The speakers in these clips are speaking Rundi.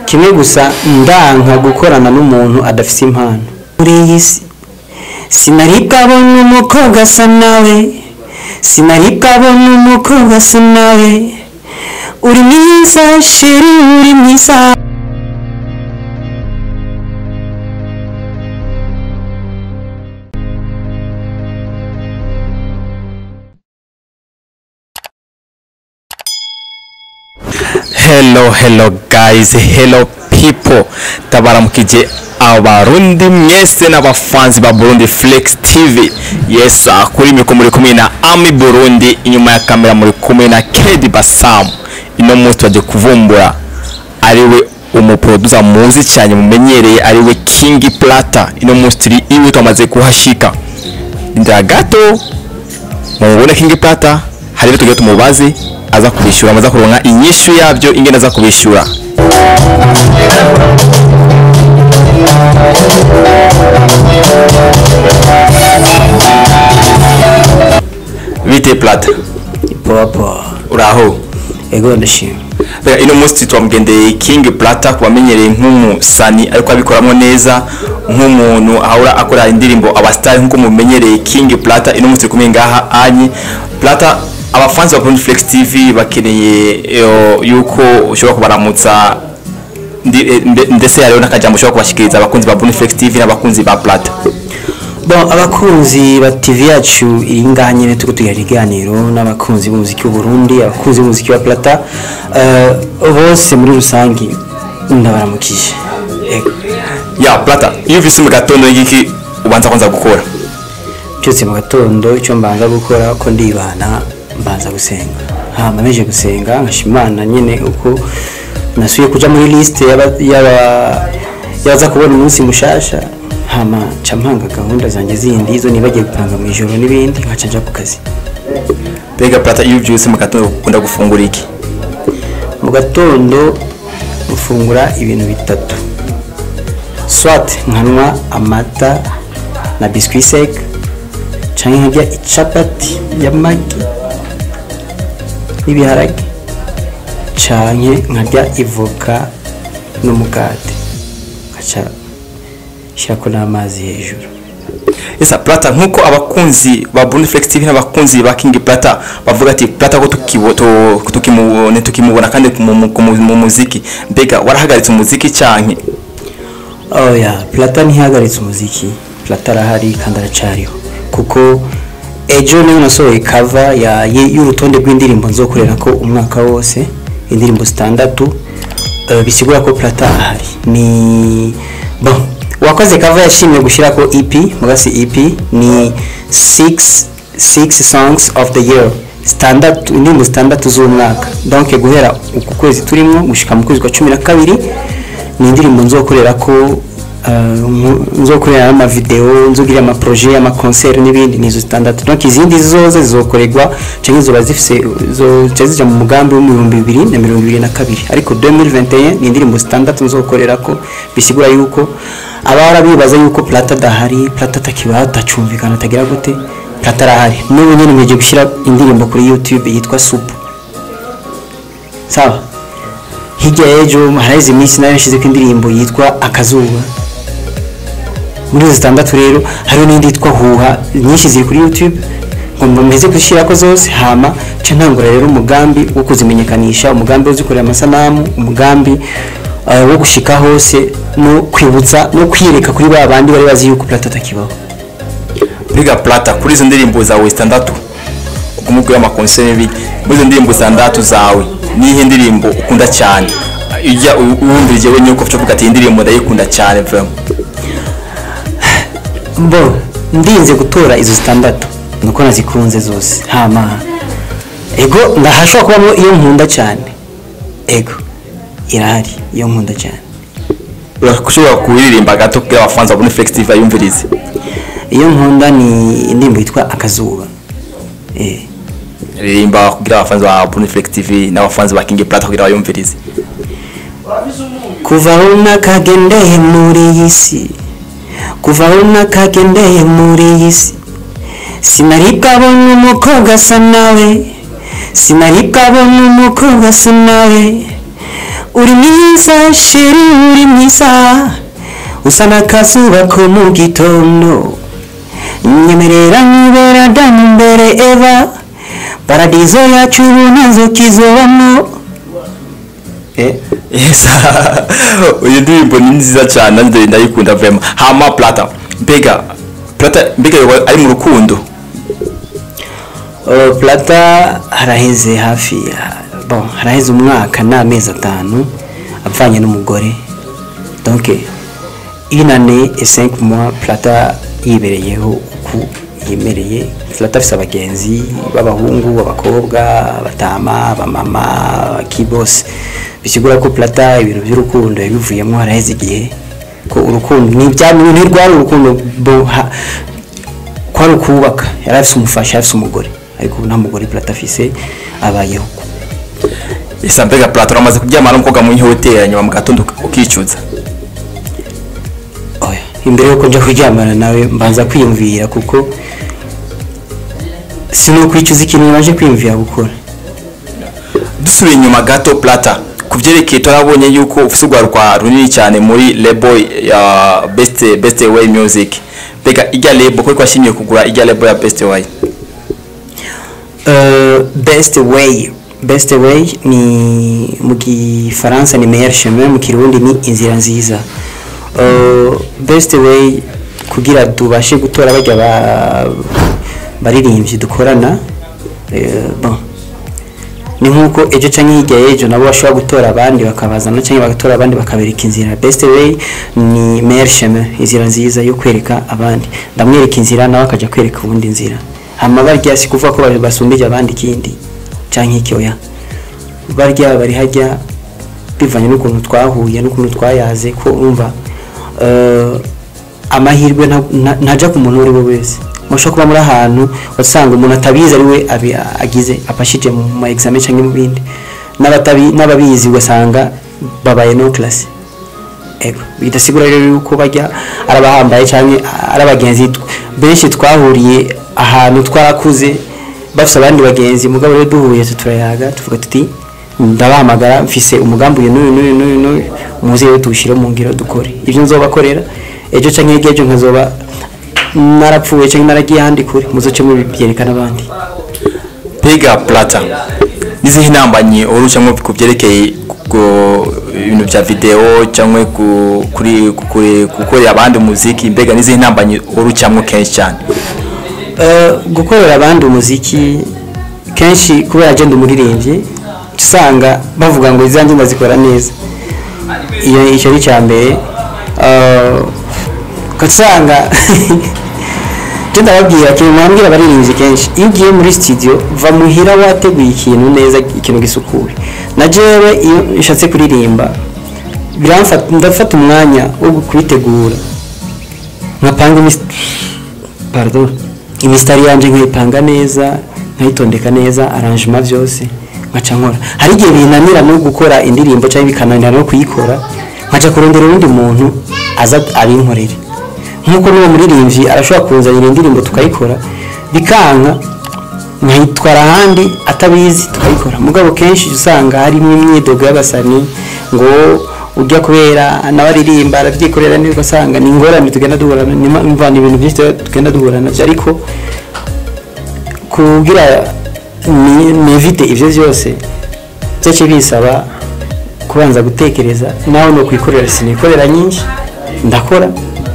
Kimwe gusa ndanka gukorana n'umuntu adafise impano muri iyi si. Sinari bwabona umukobwa asa nawe, sinari bwabona umukobwa asa nawe. Uri mwiza chérie, uri mwiza. Hello, hello guys, hello people. Tabaramukije abarundi mwese n'abafanzi ba Burundi Flex TV. Yes, kuri micro muri kumwe na Ami Burundi, inyuma ya kamera muri kumwe na Kedi Basam. Ino munsi twaje kuvumbura ariwe umuproducer muzi cyane mumenyereye, ariwe King Plata. Ino munsi turi iwe, twamaze kuhashika. Ndira gato mubone King Plata, hari ibyo tugiye tumubaze aza kubishyura, amaze kuronka inyishu yabyo ingene aza kubishyura. Bite Plata? Poa. Uraho? Ego, ndashima. Reka ino munsi twamugendeye King Plata, kubamenyereye nk'umusani ariko abikoramo neza, nk'umuntu ahora akora indirimbo abastar nk'uko mumenyereye King Plata. Ino munsi kumwe ngaha anye Plata, abafanzi ba Burundi Flex TV bakeneye yuko ushobora kubaramutsa, ndetse hariho n'akajambo ushobora kubashikiriza abakunzi ba Burundi Flex TV n'abakunzi ba Plata. Bon, abakunzi ba TV yacu iri ngaha nyene turiko tugira ibiganiro, n'abakunzi b'umuziki w'u Burundi, abakunzi b'umuziki wa Plata, bose muri rusangi ndabaramukije. Ego. Ya Plata, iyo ufise mu gatondo igiki ubanza kwanza gukora? Byose mu gatondo icyo mbanza gukora, ko ndibana, mbanza gusenga. Hama meje gusenga nkashima Imana nyene uko nasubiye kuja muri liste y'abaza kubona umunsi mushasha. Hama nca mpanga gahunda zanjye zindi izo nibagiye gupanga mu ijoro n'ibindi, nkaca nja ku kazi. Mbega Plata, iyo uvyutse mu gatondo ukunda gufungura iki? Mu gatondo mfungura ibintu bitatu: soit nkanywa amata na biscuit sec, canke nkarya icapati y'amagi n'ibiharage, canke nkarya ivoka n'umukate, nkaca shyirako n'amazi hejuru. Esa Plata, nkuko abakunzi ba Burundi Flex TV n'abakunzi ba King Plata bavuga ati Plata ko tukimubona kandi mu muziki, mbega warahagaritse umuziki canke? Oya, Plata ntihagaritse umuziki. Plata arahari kandi aracariho, kuko ejo niho nasohoye cover y'urutonde rw'indirimbo nzokorera ko umwaka wose, indirimbo zitandatu. Bisigura ko Plata ahari. Ni bon, wakoze cover yashimye gushyirako EP, mugasi EP ni six songs of the year, zitandatu, indirimbo zitandatu z'umwaka. Donc guhera uku kwezi turimo gushika mu kwezi kwa 12 ni indirimbo nzokorera ko, nzokorera ama video, nzogira ama projet, ama concert n'ibindi. Nizo zitandatu. Donc izindi zose zizokorerwa canke zoba zifise zo zija mu mugambi wo mu 2022, ariko 2021 ni indirimbo zitandatu nzokorera ko. Bisigura yuko abahora bibaza yuko Plata adahari, Plata atakibaho, atacumvikana, atagira gute, Plata arahari. N'ubu nyene mpejeje gushyira indirimbo kuri YouTube yitwa Supu. Sawa, hirya y'ejo haraheze iminsi nayo nshizeko indirimbo yitwa Akazuba. Muri izo zitandatu rero hariho n'indi yitwa Huha, nyinshi ziri kuri YouTube. Ngo meze gushyirako zose, hama nca ntangura rero umugambi wo kuzimenyekanisha, umugambi wo kuzikorera amasanamu, umugambi wo gushika hose no kwibutsa no kwiyereka kuri ba bandi bari bazi yuko Plata atakibaho. Mbega Plata, kuri izo ndirimbo zawe zitandatu umubwira ama concert n'ibindi, muri izo ndirimbo zitandatu zawe nihe ndirimbo ukunda cyane, ijya uwumvirije wenyine uko uvuga ati iyi ndirimbo ndayikunda cyane vraiment? Bo ndinze gutora izo zitandatu nuko nazikunze zose. Hama ego ndahashobora kubamo iyo nkunda cyane, ego irahari iyo nkunda cyane. Urashobora kuririmba gato kugira abafanzi babone Flex TV bayumvirize? Iyo nkunda ni indirimbo yitwa Akazuba. Ririmba kugira abafanzi ba Burundi Flex TV n'abafanzi ba King Plata kugira bayumvirize. Kuva aho nakagendeye muri iyi si, kuva aho nakagendeye muri iyi si, sinari bwabona umukobwa asa nawe, sinari bwabona umukobwa asa nawe. Uri mwiza chérie, uri mwiza, usa n'akazuba ko mu gitondo. Nyemerera nkibera Adamu mbere Eva, paradizo yacu ubu ntazo kizobamo. Yes, uyu ndirimbo ni nziza cyane, nanjye ndayikunda vraiment. Hama Plata, mbega Plata, mbega yoba ari mu rukundo? Plata haraheze hafi bon, haraheze umwaka n'amezi 5 avanye n'umugore, donc une année et 5 mois Plata yibereyeho uku yimereye. Plata afise abagenzi b'abahungu, abakobwa, abatama, abamama, kibose. Bisigura ko Plata ibintu by'urukundo yabivuyemo haraheze igihe, ko urukundo ntirwari urukundo bo kwari ukubaka. Yari afise umufasha, afise umugore, ariko ubu nta mugore Plata afise, abayeho uko. Esa, mbega Plata, uramaze kuryamana n'umukobwa mu hoteli, nyuma mu gatondo ukicuza? Oya, imbere yuko nja kuryamana nawe mbanza kwiyumvira, kuko sinokwicuza ikintu nabanje kwiyumvira gukora. Dusubiye inyuma gato, Plata, ku byerekeye turabonye yuko ufite urwaruka runini cyane muri label ya Best Way Music. Mbega ijya label, ko twashimiye kugura ijya label ya Best Way? Best Way ni mu gifaransa ni meilleur chemin, mu Kirundi ni inzira nziza. Best Way, kugira tubashe gutora bajya baririmbyi dukorana, bon, ni nkuko ejo canke hirya y'ejo nabo bashobora gutora abandi bakabazana, canke bagatora abandi bakabereka inzira. Best Way ni meilleur chemin, inzira nziza yo kwereka abandi. Ndamwereka inzira, nawe akaja kwereka ubundi nzira. Hama barya si kuvuga ko basumbije abandi ikindi canke iki, oya. Barya bari hajya bivanye n'ukuntu twahuye n'ukuntu twayaze, ko umva amahirwe ntaja ku muntu uwo ari we wese. Mushobora kuba muri ahantu wasanga umuntu atabizi ari we agize apashije mu ma examen canke mu bindi, n'ababizi ugasanga babaye non classé. Ego, bidasigura rero yuko bajya arabahambaye canke ari abagenzi. Benshi twahuriye ahantu twarakuze, bafise abandi bagenzi, mugabo rero duhuye turayaga, tuvuga tuti ndabahamagara, mfise umugambi uyu n'uyu n'uyu n'uyu n'uyu, muze rero tuwushyire mu ngiro, dukore ibyo nzobakorera ejo canke hirya ejo nkazoba narapfuye canke naragiye ahandi kure, muzoce mubibyereka n'abandi. Mbega Plata, nizihe intambamyi uhora ucamo ku byerekeye ku ibintu bya video cyangwa kuri gukorera abandi umuziki? Mbega nizihe intambamyi uhora ucamo kenshi cyane? Gukorera abandi umuziki kenshi, kubera agenda umuririmbyi, usanga bavuga ngo izanjye ndazikora neza. Iyo icyo ni icya mbere. Ugasanga je ndababwira ikintu mwambwira abaririmbyi kenshi: iyo ugiye muri studio, va muhira wateguye ikintu neza, ikintu gisukuye. Na jewe iyo nshatse kuririmba biramfata, ndafata umwanya wo kubitegura, nkapanga pardon, imisitari yanje nkayipanga neza, nkayitondeka neza, arrangement byose, nkaca nkora. Hari igihe binanira no gukora indirimbo cyangwa bikananira no kuyikora, nkaca kurondera uwundi muntu aza abinkorere. Nk'uko n'uwo muririmbyi arashobora kunzanira indirimbo tukayikora, bikanka nkayitwara ahandi atabizi tukayikora. Mugabo kenshi usanga harimo imyidogo y'abasani ngo ujya kubera nawe aririmba arabyikorera neza, ugasanga ni ingorane tugenda duhura, ni ibintu byinshi tugenda duhura nabyo. Ariko kugira nevite ibyo byose, byace bisaba kubanza gutekereza nawe no kwikorera. Sinikorera nyinshi, ndakora,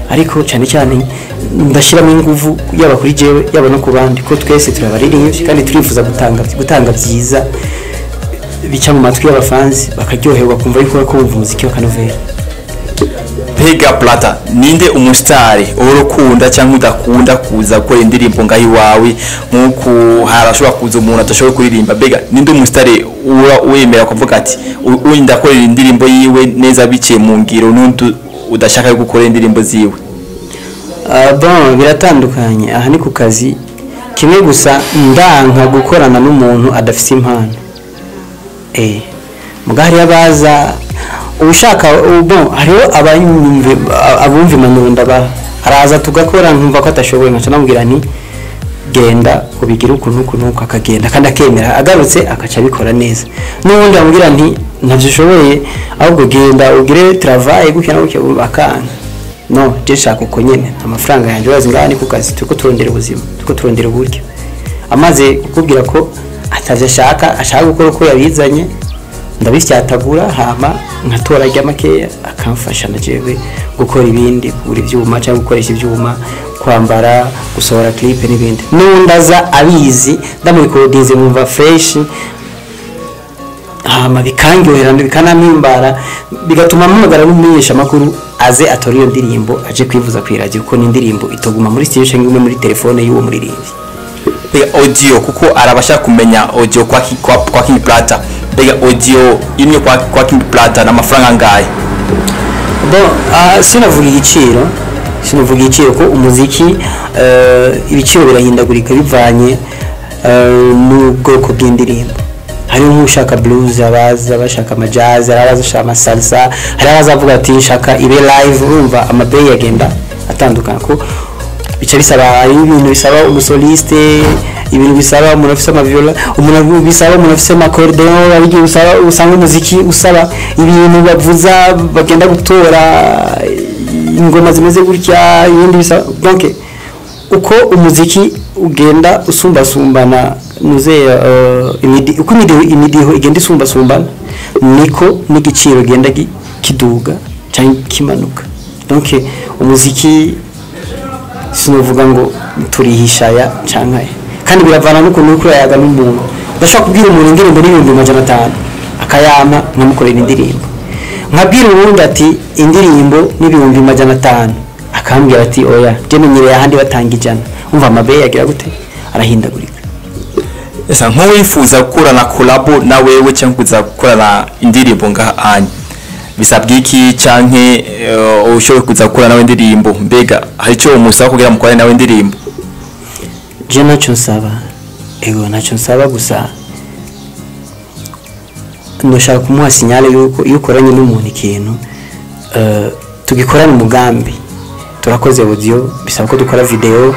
ariko cyane cyane ndashyiramo ingufu, yaba kuri jewe, yaba no ku bandi, ko twese turabaririmbyi kandi turifuza gutanga byiza bica mu matwi y'abafanzi, bakaryoherwa kumva yuko bari kumva umuziki wa kanovera. Mbega Plata, ninde umusitari uhora ukunda cyangwa udakunda kuza gukora indirimbo ngaho iwawe? Nk'uku harashobora kuza umuntu adashoboye kuririmba. Mbega ninde umusitari uba wemera kuvuga ati uyu ndakorera indirimbo yiwe neza biciye mu ngiro, n'undi udashaka gukora indirimbo ziwe? Bon, biratandukanye, aha ni ku kazi. Kimwe gusa, ndanka gukorana n'umuntu adafise impano. Muga hariyo abaza Ushaka, bon, hariho abanyumve, abumva impanuro ndabaha. Araza tugakora, nkumva ko atashoboye, nkaca namubwira nti: "Genda ubigire uku n'uku n'uku." Akagenda kandi akemera, agarutse akaca abikora neza. N'ubundi amubwira nti: "Ntabyo ushoboye, ahubwo genda ugire travail gutya na gutya," akanga. No je nshaka uko nyene, amafaranga yanjye. Urazi ngaha ni ku kazi, turiko turondera ubuzima, turiko turondera uburyo. Amaze kukubwira ko atavyo ashaka, ashaka gukora uko yabizanye, ndabisyatagura, hama nkatora rya makeya akamfasha na jewe gukora ibindi, kugura ivyuma cyangwa gukoresha ivyuma, kwambara, gusohora clip n'ibindi. N'undi aza abizi, ndamurekodinze nkumva fresh, hama bikanyohera, bikanampimbara, bigatuma mpamagara n'umumenyesha amakuru aze atore iyo ndirimbo, aje kwivuza ku iradiyo, kuko ni indirimbo itoguma muri studio cyangwa imwe muri telefone y'uwo muririmbyi. Mbega audio, kuko arabasha kumenya audio kwa King Plata, mbega audio imwe kwa King Plata na amafaranga angahe? Bon, sinavuga igiciro, sinavuga igiciro ko umuziki ibiciro birahindagurika bivanye n'ubwoko bw'indirimbo. Hari nk'ushaka blues, abaza bashaka amajazz, hari abaza bashaka amasalsa, hari abaza bavuga ati: "Nshaka ibe live." Urumva amabeyi agenda atandukana, ko bica bisaba, hari ibintu bisaba umusoliste, ibintu bisaba umuntu afise amaviola, umuntu bisaba umuntu afise amaccordéon. Hari igihe usaba, usanga umuziki usaba ibintu bavuza, bagenda gutora ingoma zimeze gutya, ibindi bisaba. Donc uko umuziki ugenda usumbasumbana, nuze uko imidiho igenda isumbasumbana, niko n'igiciro genda kiduga cyangwa kimanuka. Donc umuziki sinovuga ngo turihishaya canke aya, kandi biravana n'ukuntu uriko urayaga n'umuntu. Udashobora kubwira umuntu indirimbo n'500,000, akayampa, nkamukorera indirimbo. Nkabwira uwundi ati: "Indirimbo n'500,000," akambwira ati: "Oya, je menyereye ahandi batanga 100." Umva amabeyi agira gute? Arahindagurika. Esa nk'uwifuza gukorana collabo na wewe cyangwa kuza gukorana indirimbo ngaha anya, bisabwa iki? Canke ushoboye kuza gukora nawe indirimbo, mbega hari icyo umusaba kugira mukorane nawe indirimbo? Je ntacyo nsaba, ego, ntacyo nsaba. Gusa ndashaka kumuha signal yuko iyo ukoranye n'umuntu ikintu, tugikorana umugambi. Turakoze audio, bisaba ko dukora video.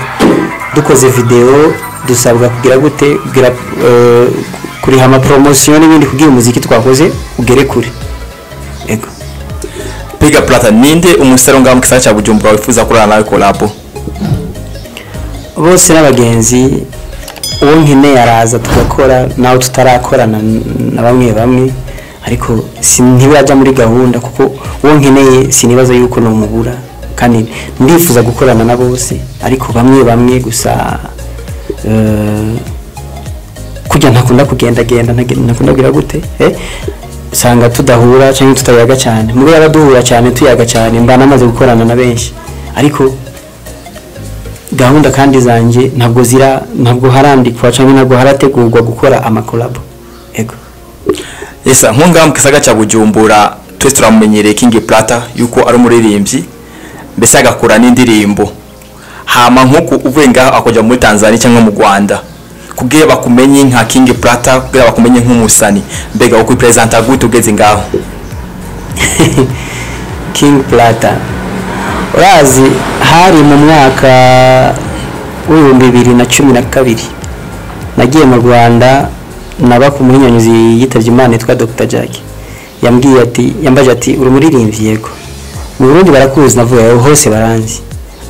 Dukoze video, dusabwa kugira gute? Kugira kuriha ama promotion n'ibindi kugira umuziki twakoze ugere kure, ego. Mbega Plata, ninde umusore ngaha mu gisagara cya Bujumbura wifuza gukorana nawe collabo? Bose n'abagenzi. Uwo nkeneye araza tugakora, nawe tutarakorana na bamwe bamwe, ariko ntibirajya muri gahunda, kuko uwo nkeneye sinibaza yuko numubura, kandi ndifuza gukorana na bose, ariko bamwe bamwe gusa. Kujya ntakunda kugendagenda, ntakunda kugira gute, usanga tudahura cyangwa tutayaga cyane. Muri yaba duhura cyane, tuyaga cyane, mba namaze gukorana na benshi. Ariko gahunda kandi zanjye ntabwo zira, ntabwo harandikwa cyangwa ntabwo harategurwa gukora amacollabo, ego. Esa nko ngaha mu gisagara cya Bujumbura twese turamumenyereye King Plata yuko ari umuririmbyi, mbese agakora n'indirimbo. Hama nkuko uvuye ngaho akajya muri Tanzania cyangwa mu Rwanda, kugira bakumenye nka King Plata, kugira bakumenye nk'umusani, mbega uko presenta gute ugeze ngaho? King Plata, urazi hari mu mwaka w'2012 nagiye mu Rwanda, naba ku muhinyanyuzi yitabye Imana yitwa Dr Jack. Yambwiye ati, yambaje ati: "Uri umuririmbyi?" "Yego." "Mu Burundi barakuzi?" Navuga: "Yego, hose baranzi."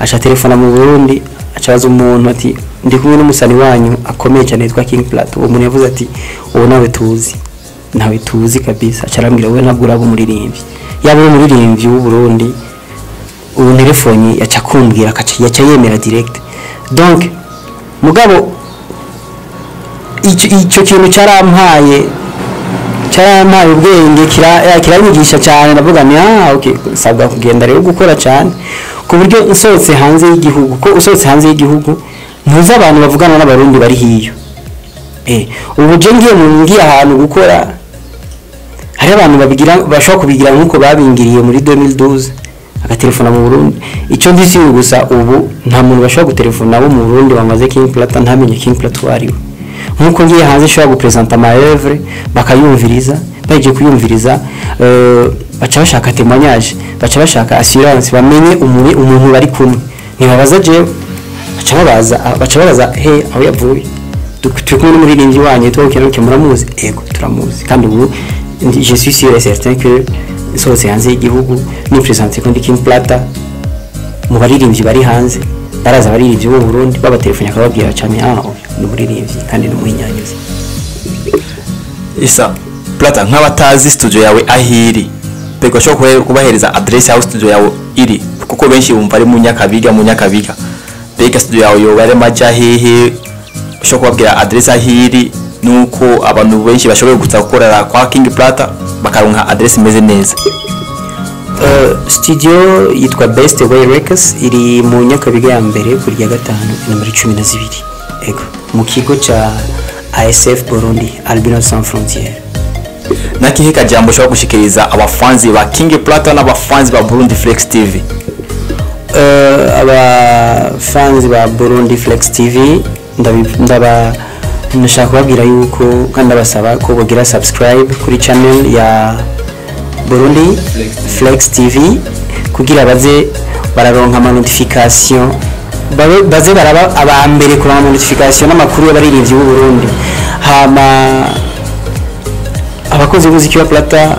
Aca telefona mu Burundi, acabaza umuntu ati: "Ndi kumwe n'umusani wanyu akomeye cyane yitwa King Plata." Uwo muntu yavuze ati: "Uwo nawe tuzi, ntawe tuzi kabisa." Aca arambwira: "Wowe ntabwo uraba umuririmbyi. Yaba uri umuririmbyi w'u Burundi, ubu telefoni yaca kumbwira, akaca yaca yemera direct." Donc mugabo icyo kintu cyarampaye ubwenge, kiranyigisha cyane. Ndavuga ni: "Ah, okay, sabwa kugenda rero gukora cyane," ku buryo nsohotse hanze y'igihugu, ko usohotse hanze y'igihugu ntuzi abantu bavugana n'Abarundi bari hiyo. Ubu je ngiye ahantu gukora, hari abantu babigira, bashobora kubigira nk'uko babingiriye muri 2012, agatelefona mu Burundi. Icyo ndi si gusa, ubu nta muntu bashobora gutelefona bo mu Burundi bamaze King Plata ntamenye King Plata uwo ari we. Nk'uko ngiye hanze nshobora gupresenta ama œuvre bakayumviriza, bagiye kuyumviriza. Baca bashaka témoignage, baca bashaka assurance, bamenye umuntu bari kumwe. Ntibabaza jewe, baca babaza he aho yavuye. Turi kumwe n'umuririmbyi wanyu yitwa Bukenuke, muramuzi? Ego, turamuzi. Kandi ubu je suis sûr et certain que nsohotse hanze y'igihugu nipresente ko ndi King Plata, mu baririmbyi bari hanze baraza, abaririmbyi b'u Burundi babatelefone akababwira cyane: "Ah, uyu ni umuririmbyi kandi ni umuhinyanyuzi." Isa Plata, nk'abatazi studio yawe ahiri, mbega ushobora kubahereza adresse yaho studio yawe iri? Kuko benshi bumva ari mu Nyakabiga, mu Nyakabiga. Mbega studio yawe yoba ari maja hehe? Ushobora kubabwira adresse ahiri, nuko abantu benshi bashoboye kuza gukorera kwa King Plata bakaronka adresse imeze neza? Studio yitwa Best Way Records, iri mu Nyakabiga ya mbere kuri ya gatanu, nomero 12, ego, mu kigo ca ASF Burundi, Albino Sans Frontières. Nakihe kajambo ushobora gushikiriza abafanzi ba King Plata n'abafanzi ba Burundi Flex TV? Abafanzi ba Burundi Flex TV, ndashaka kubabwira yuko kandi ndabasaba ko bogira subscribe kuri channel ya Burundi Flex TV kugira baze bararonka ama notification, baze baraba aba mbere kuronka ama notification n'amakuru y'abaririmbyi b'u Burundi. Hama abakozi b'umuziki wa Plata,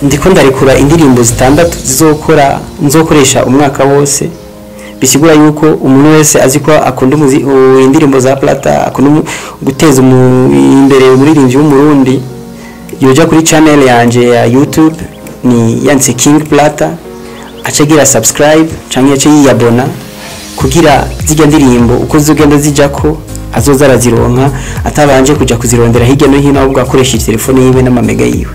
ndiko ndarekura indirimbo zitandatu zizokora, nzokoresha umwaka wose. Bisigura yuko umuntu wese azi ko akunda indirimbo za Plata, akunda guteza imbere umuririmbyi w'Umurundi, yoja kuri channel yanje ya YouTube, ni yanditse King Plata, aca agira subscribe canke ace yiyabona kugira zijya ndirimbo uko zigenda zijako azoza arazironka atabanje kuja kuzirondera hirya no hino, ahubwo akoresheje telefone yiwe n'amamega yiwe.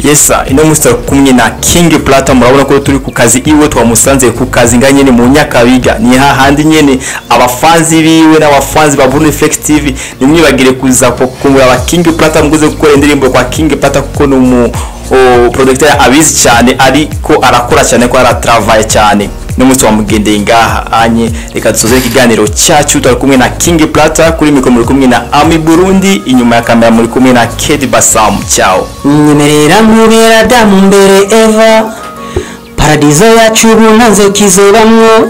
Yesa, ino munsi turi kumwe na King Plata. Murabona ko turi ku kazi iwe, twamusanze ku kazi nga nyene mu Nyakabiga, ni hahandi nyene. Abafanzi biwe n'abafanzi ba Burundi Flex TV, nimwibagire kuza kumuraba King Plata, muguze gukora indirimbo kwa King Plata, kuko ni umu producteur abizi cyane, ariko arakora cyane, ko aratravaille cyane. N'umunsi wamugendeye ngaha anye. Reka dusoze ikiganiro cyacu. Turi kumwe na King Plata kuri mikoro, muri kumwe na Ami Burundi, inyuma ya kamera muri kumwe na Kedi Basam. Ciao. Nyemerera nkubera Adamu mbere Eva, paradizo yacu ubu nanze kizobamwo,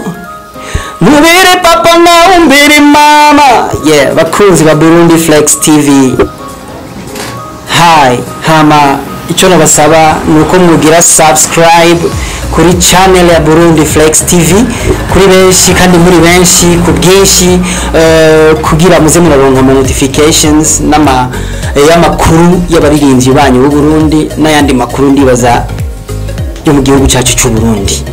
nkubere papa nawe umbere mama. Yeah, bakunzi ba Burundi Flex TV, hi. Hama icyo nabasaba ni uko mugira subscribe kuri channel ya Burundi Flex TV kuri benshi kandi muri benshi ku bwinshi, kugira muze muraronka ama notifications n'ama y'amakuru y'abaririmbyi banyu b'u Burundi n'ayandi makuru ndibaza yo mu gihugu cyacu cy'u Burundi.